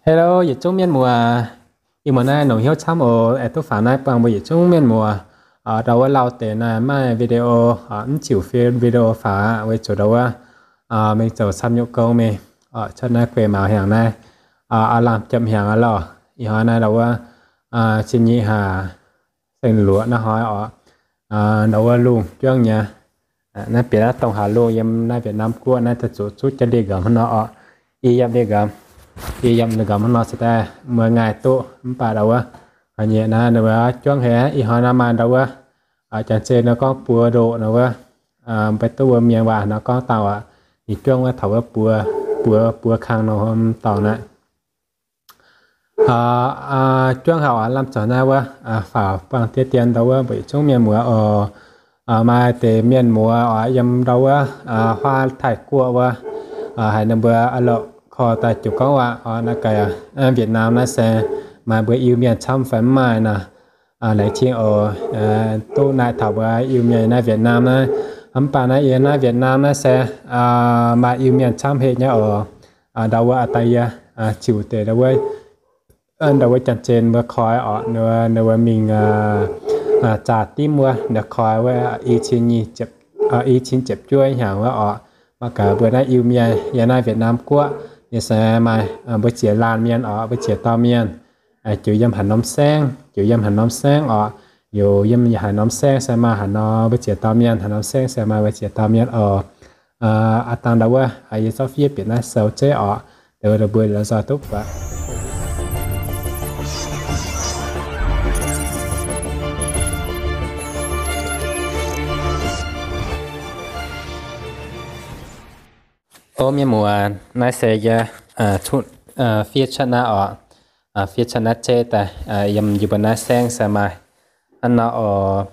Hello, yietc zungv mienh muoz. Ih muonz naaiv longc hnyouv camv oc, aengx duqv faaux naaiv buangh mbuo yietc zungv mienh muoz ndau wuov lauh deix naaiv maaih video, mv ziux video faaux aqv, weic zuqc ndau wuov mingh zoux camv nyungc gong mingh, cuotv naaiv guei maux hnyangx naaiv, aav lamh jomc hnyangx aqv lorh. Ih hnoi naaiv ndau wuov cin nyei haac seng luoqc naaiv hnoi oc, ndau wuov lungh juangv nyei. Naaiv bieqc naaiv dongh haac lungh yiem naaiv Việt Nam guoqv naaiv daaih zuqc zuqv jiex liuz nqomh hnangv nor oc. I yiem liuz nqomh, i yiem liuz nqomh hnangv nor se daaih muoz ngaih duqv mv baac ndau wuov nyei naaiv juangv haic. Ih hnoi naaiv maaih ndau wuov janx-zei nor gorngv buo ndoqc nor wuov, mbuo duqv wuov mienh waac nor gorngv dauh aqv. Ninh juangv wuov taux wuov buo, buo, buo kang nor dorngx aqv. Juangv haic oc, lamh zoux naaiv wuov faaux buangh diev dien ndau wuov mbuo yietc zungv mienh muoz oc. Maaih deix mienh muoz oc yiem ndau wuov huaav Taiv-Guoqv wuov, haiz ninh mbuo a'loc korv daaih jiu gorngv waac oc, naaiv gaax Việt Nam naaiv se maaih mbuo Iu-Mienh camv fai mv maaih nor. Laengz zingh oc, duqv naaic taux mbuo Iu-Mienh naaiv Việt Nam naaiv. Mv baac naaiv yiem naaiv Việt Nam naaiv se maaih Iu-Mienh camv haic nyei oc. Ndau wuov a'daaih yie ziux deix ndau wuov, ndau wuov janx-zei mbuo koi oc, ninh mbuo mingh zaah dimv wuov, ninh koi wuov i cin ziepc juov hnyangx wuov oc. Mangc gaax mbuo naaiv Iu-Mienh yiem naaiv Việt Nam guoqv, ninh se maaih mbuo ziex laanh mienh oc, mbuo ziex dauh mienh. Ziouc yiem haaix norm saengv, ziouc yiem haaix norm saengv oc. Ziouc yiem haaix norm saengv se maaih haaix nor mbuo ziex dauh mienh, haaix norm saengv se maaih mbuo ziex dauh mienh oc. Aav dangh ndau wuov yie zorqv fiev bieqc naaiv sou zeiv oc, deix mbuo lorz nzoih duqv buatc. O mienh muoz, naaiv se yie fiev cuotv naaiv oc, fiev cuotv naaiv zeiv daaih yiem yie mbuo naaiv saengv se maaih hnangv nor oc.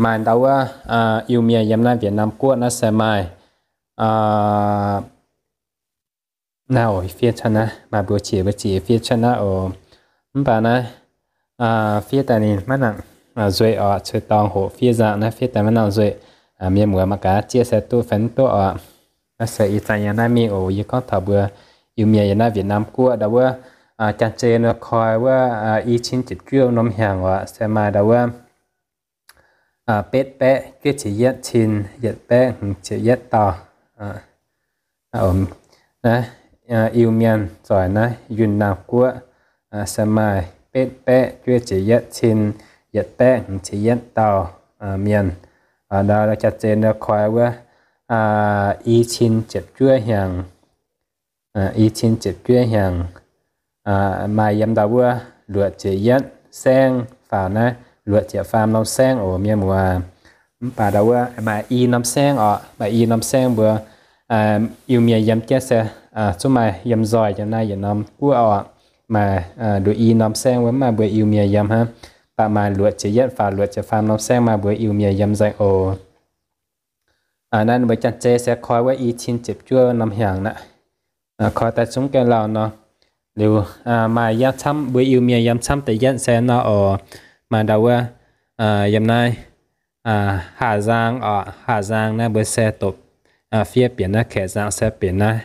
Maaih ndau wuov Iu-Mienh yiem naaiv Việt Nam guoqv naaiv se maaih naaiv oc, fiev cuotv naaiv, maaih mbuox qiex mbuox ziec fiev cuotv naaiv oc. Mv baac naaiv fiev daaih ninh maiv nangc nzueic oc, cuotv dorngx hoqc fiev nzangc naaiv fiev daaih maiv nangc nzueic. Mienh muoz mangc gaax zieqv se duqv fai mv duqv oc. Naaiv se ih zanc yiem naaiv mingh oc, yie gorngv taux mbuo Iu-Mienh yiem naaiv Việt Nam guoqv ndau wuov janx-zei nor koi wuov i cin ziepc juov norm hnyangx oc, se maaih ndau wuov betv baeqv juov ziepc yietv cin yietc baeqv hmz ziepc yietv dauh. Naaiv Iu-Mienh zoih naaiv Yunh Naamh Guoqv se maaih betv baeqv juov ziepc yietv cin yietc baeqv hmz ziepc yietv dauh mienh. Ndau janx-zei nor koi wuov i cin ziepc juov hnyangx, i cin ziepc juov hnyangx, maaih yiem ndau wuov luoqc ziepc yietv saengv faaux naaiv luoqc ziepc faam norm saengv oc mienh muoz. Mv baac ndau wuov maaih i norm saengv oc, maaih i norm saengv mbuo Iu-Mienh yiem jienv se zungv maaih yiem nzoih yiem naaiv yietc norm guoqv oc. Maaih nduqc i norm saengv wuov mv maaih mbuo Iu-Mienh yiem hnangv. Mv baac maaih luoqc ziepc yietv faaux luoqc ziepc faam norm saengv maaih mbuo Iu-Mienh yiem nzengc oc. Naaiv mbuo janx-zei se koi wuov i cin ziepc juov norm hnyangx aqv. Koi daaih zungv gengh lauh nor. Liuz maaih yiem camv mbuo Iu-Mienh yiem camv da'yietv se nor oc. Maaih ndau wuov yiem naaiv Hà Giang oc, Hà Giang naaiv mbuo se dopc fiev bieqc naaiv Kaeqv nzangc se bieqc naaiv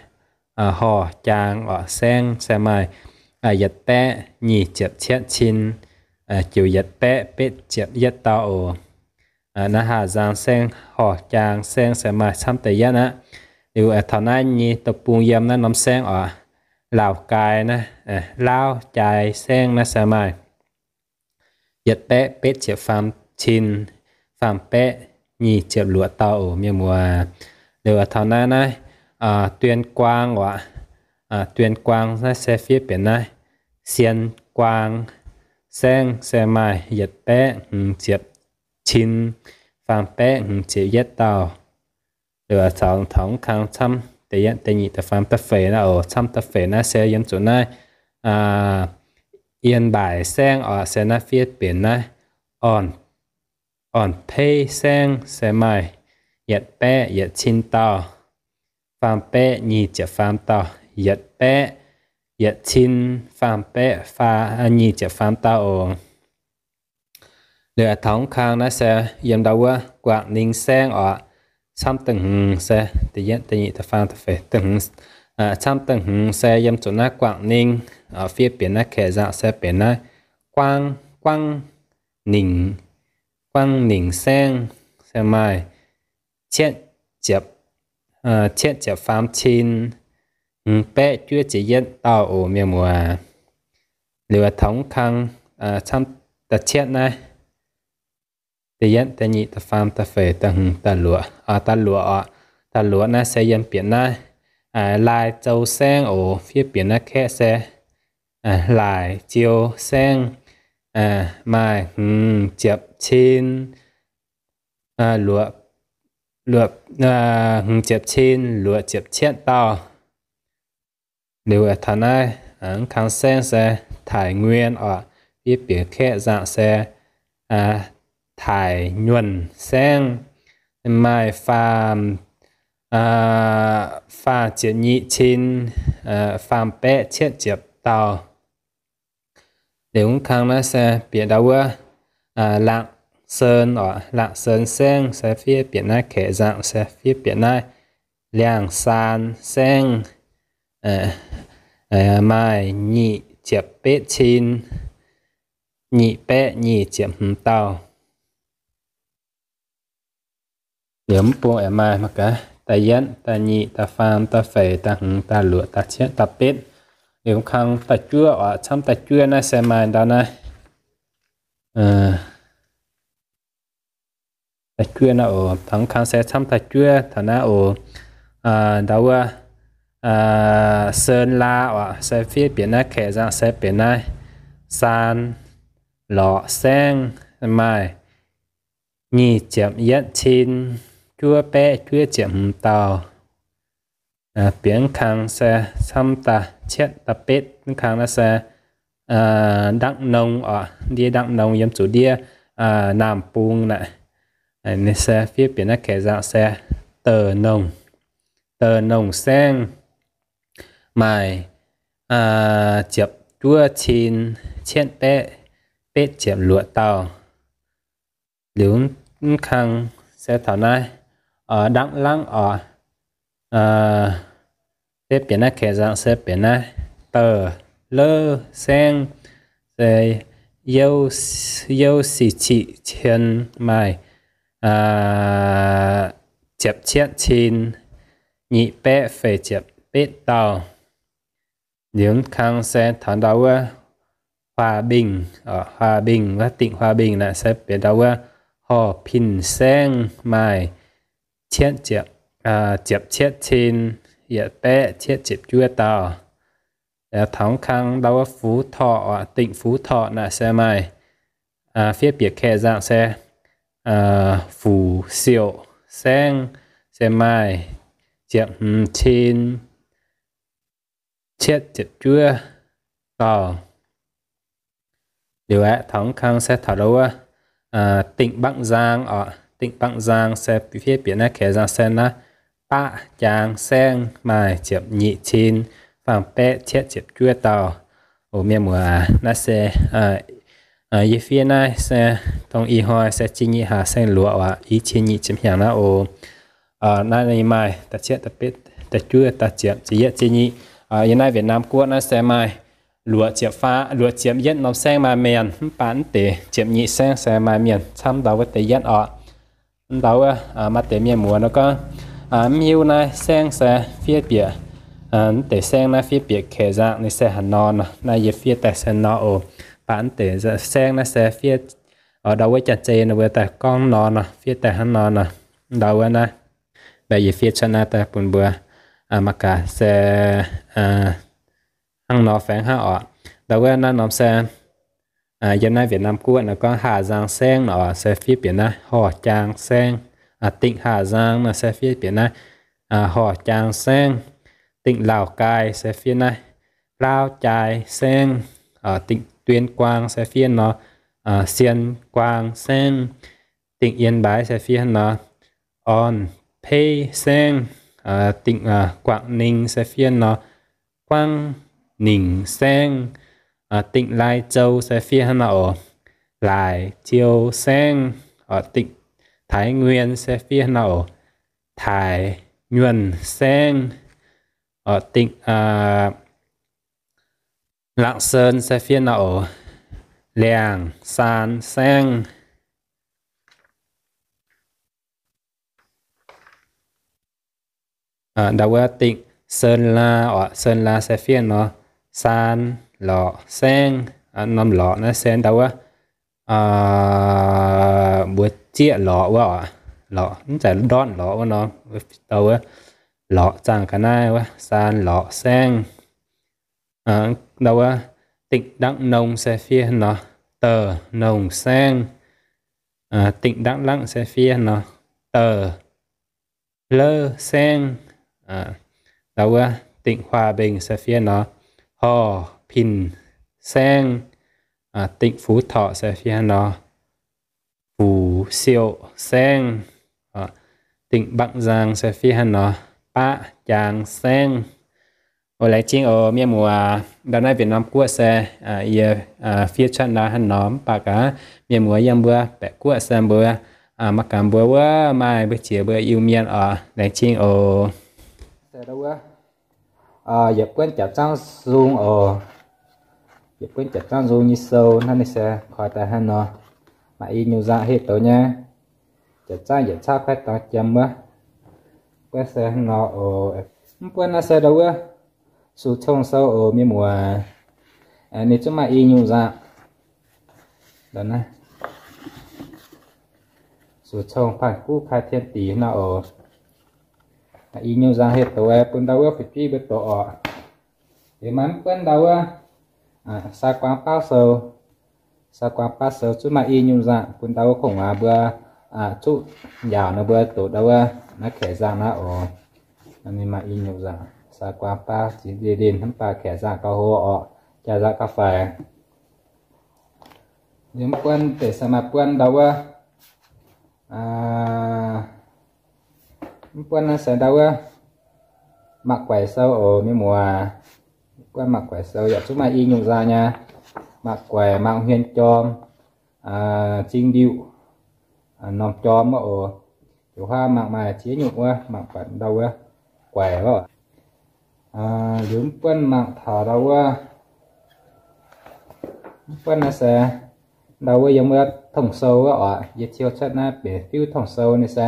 Horh Jaang oc, saengv se maaih yietc baeqv nyic ziepc cietv cin ziouc yietc baeqv betv ziepc yietv dauh oc. Naaiv Hà Giang saengv, Horh Jaang saengv se maaih camv da'yietv aqv. Liuz taux naaiv nyei deic-bung yiem naaiv norm saengv oc, Lào Cai naaiv, Laauv Jai saengv naaiv se maaih yietc baeqv betv ziepc faam cin faam baeqv nyic ziepc luoqc dauh oc mienh muoz. Liuz taux naaiv naaiv Tuyên Quang oc, Tuyên Quang naaiv se fiev bieqc naaiv Siêng Quang saengv se maaih yietc baeqv hmz ziepc cin faam baeqv hmz ziepc yietv dauh. Liuz taux mv kang camv da'yietv da'nyeic da'faam da'feix naaiv oc, camv da'feix naaiv se yiem zuqc naaiv Yên Bái saengv oc, se naaiv fiev bieqc naaiv Orn, Orn Peiv saengv se maaih yietc baeqv yietc cin dauh, faam baeqv nyic ziepc faam dauh, yietc baeqv yietc cin faam baeqv faam, nyic ziepc faam dauh oc. Liuz taux mv kang naaiv se yiem ndau wuov Quảng Ninh saengv oc, camv da'hmz se da'yietv da'nyeic da'faam da'feix da'hmz, camv da'hmz se yiem zuqc naaiv Quảng Ninh Fiev bieqc naaiv kaeqv nzangc se benx naaiv Guangv, Guangv Ningc, Guangv Ningc Saengv, se maaih cietv ziepc, cietv ziepc faam cin hmz baeqv juov ziepc yietv dauh oc mienh muoz. Liuz taux mv kang camv da'cietv naaiv, da'yietv, da'nyeic, da'faam, da'feix, da'hmz, da'luoqc, da'luoqc oc. Da'luoqc naaiv se yiem bieqc naaiv Lai Zou Saengv oc. Fiev bieqc naaiv kaeqv se Laaic Ziou Saengv, maaih hmz ziepc cin, luoqc, luoqc, hmz ziepc cin luoqc ziepc cietv dauh. Liuz taux naaiv mv kang saengv se Taiv Nguyen oc. Fiev bieqc kaeqv nzangc se Taiv Nyuonh Saengv, maaih faam, faam ziepc nyeic cin faam baeqv cietv ziepc dauh. Liuz mv kang naaiv se bieqc ndau wuov Laangc Sen oc. Laangc Sen Saengv se fiev bieqc naaiv kaeqv nzangc se fiev bieqc naaiv Liangh Saan Saengv, maaih nyic ziepc betv cin nyic baeqv nyic ziepc hmz dauh. Liuz mv bung aengx maaih mangc gaax da'yietv, da'nyeic, da'faam, da'feix, da'hmz, da'luoqc, da'cietv, da'betv. Liuz mv kang da'juov oc. Camv da'juov naaiv se maaih ndau naaiv, da'juov naaiv oc. Taux mv kang se camv da'juov taux naaiv oc. Ndau wuov Sen Laa oc, se fiev bieqc naaiv kaeqv nzangc se benx naaiv Saan Lorqc Saengv, maaih nyic ziepc yietv cin juov baeqv juov ziepc hmz dauh. Bieqc mv kang se camv da'cietv, da'betv. Mv kang naaiv se Ndangv Nongh oc, ndiev Ndangv Nongh yiem zuqc ndiev Naamh Bung naaic. Ninh se fiev bieqc naaiv kaeqv nzangc se Deix Nongh, Deix Nongh Saengv, maaih ziepc juov cin cietv baeqv betv ziepc luoqc dauh. Liuz mv kang se taux naaiv Ndangv Langv oc, fiev bieqc naaiv kaeqv nzangc se benx naaiv Deix Leuv Saengv, se youv sic ciqv cien, maaih ziepc cietv cin nyic baeqv feix ziepc betv dauh. Liuz mv kang se taux ndau wuov Huaa Mbingh, Huaa Mbingh wuov, Dingh Huaa Mbingh naaic se benx ndau wuov Horh Pin Saengv, maaih cietv ziepc, ziepc cietv cin yietc baeqv cietv ziepc juov dauh. Taux mv kang ndau wuov Fuv Torqc, Dingh Fuv Torqc naaic se maaih, fiev bieqc kaeqv nzangc se Fuc Siouc Saengv, se maaih ziepc hmz cin cietv ziepc juov dauh. Liuz aeqv, taux mv kang se taux ndau wuov Dingh Bangv Nzaang oc. Dingh Bangv Nzaang se fiev bieqc naaiv kaeqv nzangc se naaiv Baqv Jaang Saengv, maaih ziepc nyeic cin faam baeqv cietv ziepc juov dauh. Oc mienh muoz aac, naaiv se yie fiev naaiv se dongh ih hnoi se zingh nyeic hlaax saeng-luoqc aac, i cin nyic ziepc hnyangx naaiv oc. Naaiv ninh maaih da'cietv, da'betv, da'juov, da'ziepc, ziepc yietv, ziepc nyeic. Yiem naaiv Việt Nam guoqv naaiv se maaih luoqc ziepc faam, luoqc ziepc yietv norm saengv maaih mienh, mv baac mv deix ziepc nyeic saengv se maaih mienh camv ndau wuov deix yietv oc. Ndau wuov maaih deix mienh muoz nor gorngv mv hiuv naaiv saengv se fiev bieqc, mv deix saengv naaiv fiev bieqc kaeqv nzangc ninh se haaix nor nor. Naaiv yie fiev daaih se nor oc. Baac mv deix saengv naaiv se fiev ndau wuov janx-zei ninh mbuo daaih gorngv nor nor, fiev daaih hnangv nor nor. Ndau wuov naaiv, mv baac yie fiev cuotv naaiv daaih bun mbuo mangc gaax se hnangv nor fai hnangv oc. Ndau wuov naaiv norm se yiem naaiv Việt Nam guoqv nor gorngv Hà Giang Saengv nor oc, se fiev bieqc naaiv Horh Jaang Saengv. Dingh Hà Giang nor se fiev bieqc naaiv Horh Jaang Saengv. Dingh Lào Cai se fiev naaiv Laauv Cai Saengv. Dingh Tuyên Quang se fiev nor Xiên Quang Saengv. Dingh Yên Bái se fiev nor On Pei Saengv. Dingh Quảng Ninh se fiev nor Quảng Ninh Saengv. Dingh Lai Châu se fiev hnangv nor oc, Lai Châu Saengv. Dingh Thái Nguyên se fiev hnangv nor oc, Thái Nguyên Saengv. Dingh La'sen se fiev nor oc, liangc, saan, saengv. Ndau wuov dingh sen laa oc, sen laa se fiev nor, saan, lorqc, saengv. Norm lorqc naaiv se ndau wuov mbuo zieqv lorqc wuov oc, lorqc mv zeiz ndortv lorqc wuov nor, ndau wuov lorqc zaangh ga'naaiv wuov, saan, lorqc, saengv. Ndau wuov dingh ndangv nongh se fiev nor, deix, nongh, saengv. Dingh ndangv langv se fiev nor, deix, hleuv, saengv. Ndau wuov dingh huaa mbengh se fiev nor, horh, pin, saengv. Dingh fuv torqc se fiev nor, fuc, siou, saengv. Dingh mbangv nzang se fiev nor, baqv, jaang, saengv. Oc, laengz zingh oc mienh muoz. Ndau naaiv Việt Nam guoqv se yie fiev cuotv ndau hnangv nor, mv baac gaax mienh muoz yiem mbuo baeqc guoqv se mbuo mangc gaax mbuo wuov maaih mbuo jiex mbuo Iu-Mienh oc. Laengz zingh oc. Se ndau wuov, yietc buonv jaax zaangv nzung oc. Yietc buonv jaax zaangv nzung nyei sou naaiv ninh se koi daaih hnangv nor, maaih i nyungc nzangc heh douz nyei. Jaax zaangv yietc cauv paaiv dorngx jiem wuov. Buonv se hnangv nor oc. Mv buonv naaiv se ndau wuov sux cong sou oc mienh muoz. Ninh zungv maaih i nyungc nzangc. Sux cong panh guv kai tien dix nor oc. Maaih i nyungc nzangc heh douz bun ndau wuov fu'jueiv mbuo doqc oc. Liuz maaih mv buonv ndau wuov saa guaang baav sou. Saa guaang baav sou zungv maaih i nyungc nzangc bun ndau wuov kongx waac mbuo zuqv njaaux nor mbuo doqc ndau wuov naaiv kaeqv nzangc naaiv oc. Ninh maaih i nyungc nzangc, saa guaang baav ziex ndin ndin hnamv baac kaeqv nzangc gauh hlo oc, jaax nzangc gauh faix. Liuz mv buonv deix se maaih buonv ndau wuov, mv buonv naaiv se ndau wuov mangc guaix sou oc mienh muoz. Buonv mangc guaix sou yaac zungv maaih i nyungc nzangc nyei. Mangc guaix, mangc hmien jorm, zing ndiuh, norm jorm wuov oc. Ziouc huaav mangc maaih ziex nyungc wuov, mangc buatc ndau wuov guaix wuov. Liuz mv buonv mangc taux ndau wuov, mv buonv naaiv se ndau wuov yiem wuov tong sou wuov oc. Yie ciou cuotv naaiv benx fiuv tong sou ninh se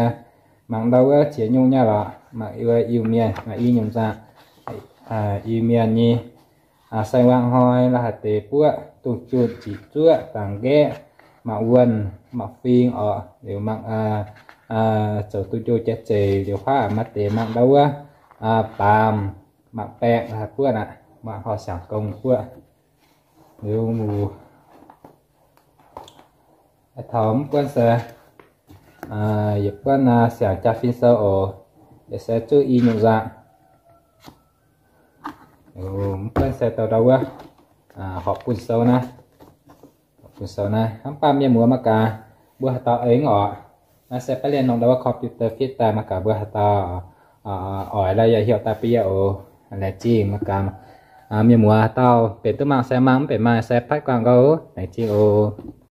mangc ndau wuov ziex nyungc nyei lorqc. Mangc wuov Iu-Mienh maaih i nyungc nzangc, Iu-Mienh nyei saeng-wangv hnoi, la'haaix deix buoqv, dungz junh, ziqc zuoqv, dangx nqaeqv, mangc wuonh, mangc fing oc. Liuz mangc zoux duqv njoh jaax zeic, liuz huaav maaih deix mangc ndau wuov baamz, mangc baeqc, la'haaix buoqv aqv, mangc horh siangx gong buoqv. Liuz taux mv buonv se yietc buonv siangx jaa-fin sou oc, yietc se zuqv i nyungc nzangc. Mv buonv se douh ndau wuov horpc bunh sou naaiv. Horpc bunh sou naaiv hnamv baac mienh muoz mangc gaax mbuo haaix dauh aengx oc. Naaiv se baav lienh nongh ndau wuov computer fiev daaih mangc gaax mbuo haaix dauh oix lorqc yaac heuc daaih bun yie oc. Laengz zingh mangc gaax mienh muoz haaix dauh benx duqv mangc se mangc, mv benx mangc se patv guangc gau. Laengz zingh oc.